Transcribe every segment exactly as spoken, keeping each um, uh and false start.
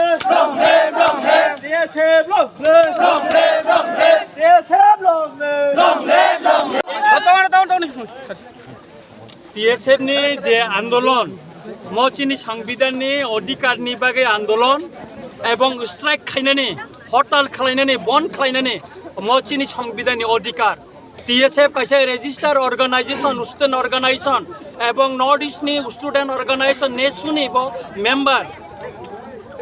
Long live, long live. T S F long live. Long live, long live. T S F long live. Long live, long live. T S F ni je andolon, mo chini songbidan ni odhikar ni bagwi andolon ebong strike khainani, hortal khlainani, bond khlainani, mo chini songbidan ni odhikar. T S F kaisa register organization, student organization, ebong North East ni student organization, nesu ni bo member.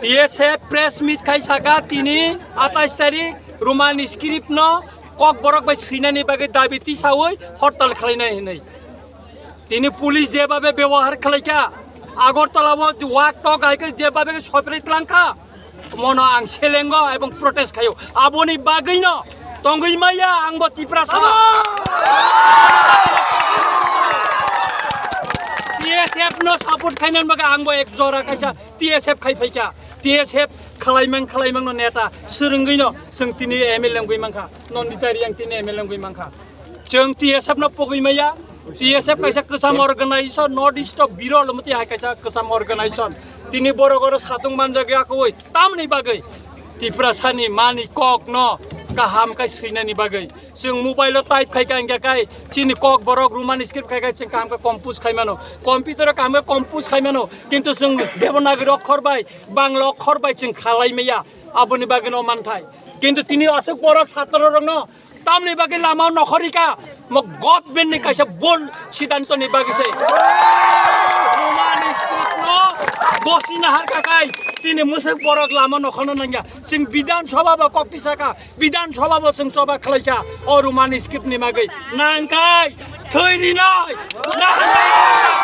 T S F press meet khai saka tini atais tarik Roman script no Kokborok bai swinani bagwi dabi tisawi hortal khlainai hinwi. Tini police jebabe bebohar khlaikha, Agartala o wak tok hai khe jebabe sopri tlangkha, mono ang selengo ebong protest khaio. Aboni bagwino tongwi maya angbo Tiprasa. T S F no support khainani bagwi angbo ek jora kaisa T S F khai phaikha. T S F khalaimang khalaimang no neta swrwngwi no chwng tini M L A wngwi mankha. Nandita Reang tini M L A wngwi mankha. Chwng T S F no pogwi maya. T S F kaisa kwcham organization, North East o birol mwti hai kaisa kwcham organization. Tini borok oro satung manjak ya koi tamni bagwi Tiprasani mani kok no kaham kai swinani bagwi. Chwng mobile o type khai ka hingya kai chini Kokborok Roman script khai kai chwng kaham khe compose khai mano. Computer o kaham khe compose khai mano. Kintu chwng Devanagari okhor bai Bangla okhor bai chwng khalai maya. Aboni bagwi no manthai. Kintu tini aswk borok satro rok no tamni bagwi lama nokhorika mo government ni kaisa bol siddhanto ni bagwi se. Roman script no bosi nahar kakai tini mwswk borok lama nokhorna nangya. Chwng Bidhan Sabha bo kok tisaka, Bidhan Sabha bo chwng choba khlaika o Roman script ni bagwi. Nangkai thwi rinai. Nangkai.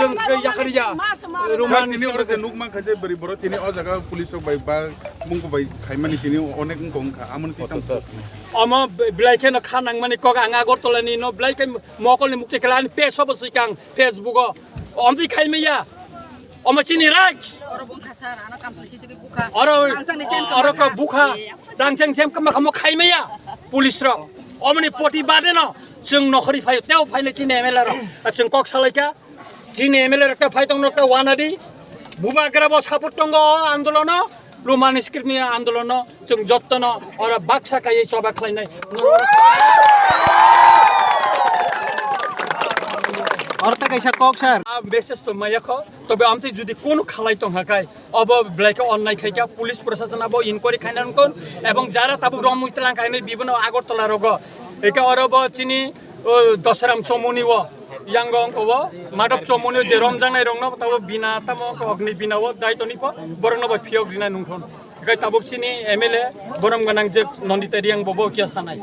Chwng khe yakariya. Roman tini oro je nukman kha je bwrwi borok tini o jaga police rok bai ba mungko bai khaimani tini onek wngkha wngkha amoni twi tamo. Omo belai kheno kha nangmani kok ang Agartala ni no belai khe mokol ni mukti khala ani page obo swikang Facebook o omtwi khaimaya omo chini rights. Oro bukha sir, ano kam pusi sigi bukha. Oro Rangchak ni sen oro kama ko kha. Bukha rangchak sen kama kha mo khaimaya police rok omoni poti bade no chwng nokhori phaio teo phaile chini M L A rok chwng kok salaika. Chini M L A rok ta phai tong nok ta wanadi. Bubagra bo support tongo o andolono, Roman script ni andolono, chwng jottono ora baksa kaiye choba khlainai. Oro ta kaisa kok sir. A message to maya kho, tobe amtwi judi kono khalai tong hakai, obo belai khe onnai khaikha, police proshashan abo inquiry khaina nungkon, ebong jara tabuk rom mui tlang khainai bibono Agartala rogo. Eka oro bo chini, o, Dosaram Chomoni o. Yango wngkha o Madhab Chomoni je romjaknai rokno tabo bina tamo kokni bina o daitoni pho borokno bai phiyok rina nungthon. Hikai tabuk chini M L A borom gwnang je Nandita Reang bobo kya sanai.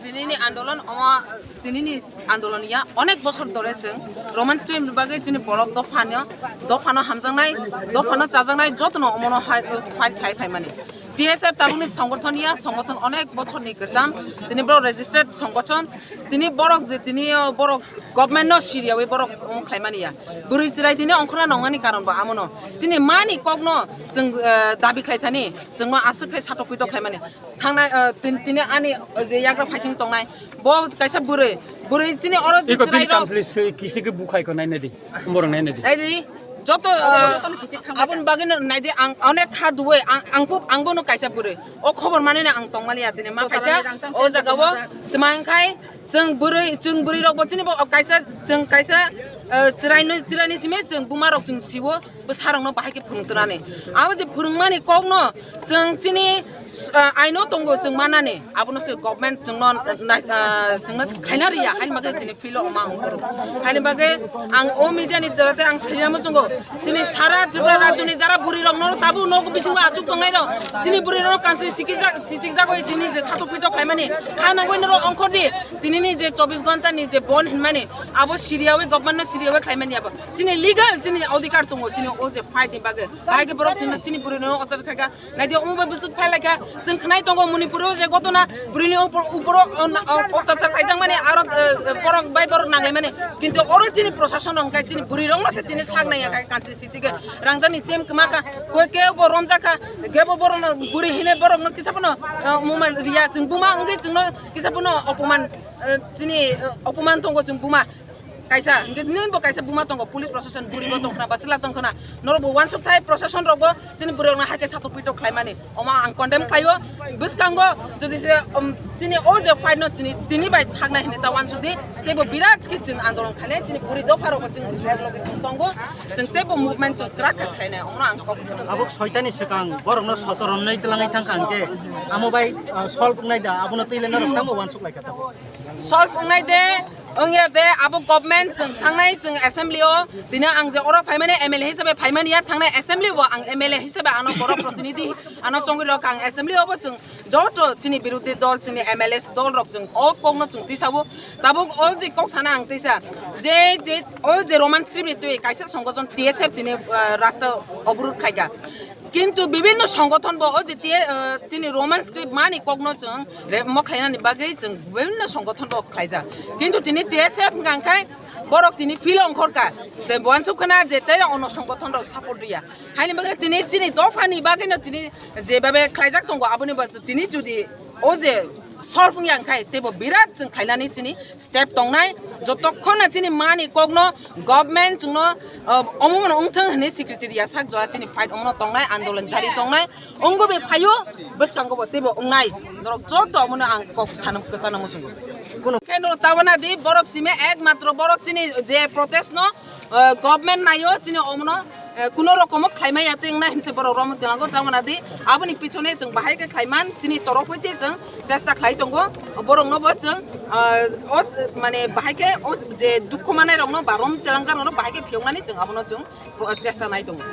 Tinini andolon omo tinini andolon ya onek bosor dore chwng Roman script ni bagwi chini borok dophano dophano hamjaknai dophano chajaknai jotono omono hai fight khai phaimani. T S F tabukni songgothon ya songgothon onek bosorni kwcham tini borok registered songgothon. Tini borok je tini o borok government no siriyawi borok omo khlaimani ya. Bwrwi chwrai tini ongkhorna nongmani karon bo amono. Chini mani kokno chwng, eh, dabi khlai thani, chwngno aswk khai satok pitok khlaimani. Thangnai, eh, tin-, tini ani, eh, je yagra phaising tongnai, bo kaisa bwrwi, bwrwi chini oro je iko chwrai bini rok. Council se kisi ke bukhai ko nai nadi, borok nai nadi. Nai di, joto, eh, aboni bagwi no nai di, ang onek kha duwe, ang, ang phu-, ang bono kaisa bwrwi. O khobor mani na ang tongmani ya tini ma khaikha, o jaga o twma wngkhai, Chwng bwrwi, chwng bwrwi rok bo chini bo kaisa, chwng kaisa, eh, chwraino, chwraini simi chwng buma rok chwng siwo, bwsa rokno bahai khe phwrwng twnani. Abo je phwrwngmani kokno chwng chini, eh, aino tongo chwng manani. Abono se government chwngno, eh, nai-, eh, chwngno khaina riya, haini bagwi chini filo ma ongkoro. Haini bagwi ang o media ni dorate ang siriyamo chwngo. Chini sara Tripura rajyoni jara bwrwi rok no tabuk nok bisingo achuk tongnai rok, chini bwrwi rok kansi sikijak, sichikjagwi tini je satok pitok khlaimani, kha nangwi norok ongkhor di, tini ni je chobbish ghonta ni je bon hinmani, abo siriyawi government no siriyawi khlaimani abo. Chini legal, chini odhikar tongo, chini o je fight ni bagwi. Bahai khe borok chini, chini bwrwi no otor khaikha, Naidi omo bai bwswk phai laikha, chwng khwnai tongo Manipur o je gotona bwrwini upor, upor o, o, o, otyachar khaijak mani aro, eh, borok bai borok nanglai mani. Kintu oro chini prosason rok hwnkhe chini bwrwi rok no se chini sak naiya kha kansi sichige rangjani chem kwma kha, koi kebo romjak kha, kebo borok no bwrwi hine borok no kisa phano, eh, omo man riya chwng buma wngwi chwng no kisa phano opoman, eh, chini, eh, opoman tongo chwng buma. Kaisa, hingke nini bo kaisa buma tongo, police protection buri bo tongkhna, bachila tongkhna, norok bo wansuk thai protection rok bo chini bwrwi rokno haikhe satok pitok khlaimani, omo ang condemn khlaio. Bwskango jodi se, um, chini o je fight no chini tini bai thaknai hinwi ta wansuk di, teibo birat khe chwng andolon khainai, chini buri dopha rok bo chwng loge loge chwng tongo, chwng teibo movement chwng kwrak khe khlainai, omo ang kok. Abuk soitani swkang borokno soto ronnai twlangwi thangkha hingke amo bai, ah, solve wngnai da, abono twi le norok tamo wansuk lai kha tabuk. Solve wngnai de, wngya de, abo government chwng thangnai chwng assembly o, tini ang je oro phaimani M L A hisabe phaimani ya, thangnai assembly o ang M L A hisabe ano borok protinidhi ano chongwi rok ang assembly o bo chwng joto chini birodhi dol, chini M L A dol rok chwng o kokno chwng tisawo. Tabuk o je kok sana ang tisa je, je o je Roman script ni twi kaisa songojon T S F tini, ah, rasta obrut khaika. Kintu bibinno songothon bo o je T-, eh, chini Roman script mani kokno chwng re-, mo khlainani bagwi chwng bibinno songothon bo khlaijak. Kintu tini T S F hwnkha khe borok tini feel ongkhorkha. Tei bo uansuk khna je tei ono songothon rok support riya. Haini bagwi tini chini dophani bagwino tini jebabe khlaijak tongo, aboni bo tini jodi o je solve wngya wngkhai teibo birat chwng khlainani chini step tongnai. Jotokhon na chini mani kokno government chwngno, uh, omo mano wngthang hinwi secretary ya sak jora chini fight omono tongnai, andolon jari tongnai. Wngbo be phaio, bwskango bo teibo wngnai. Norok joto omono ang kok sanam kwchana muchungo. Khe norok tabana di borok simi ekmatro borok chini je protest no, uh, government naio chini omono, eh, kuno rokomo khlaimaya tei wngna hinse borok romwi twilango, tamona di aboni pichone chwng bahai khe khlaiman chini torok hoi tei chwng chesta khlai tongo. Borokno bo chwng, eh, o s-, mane bahai khe o je dukhu manai rokno ba rom twilangjakrokno bahai khe phiyoknani chwng abono chwng chesta nai tongo.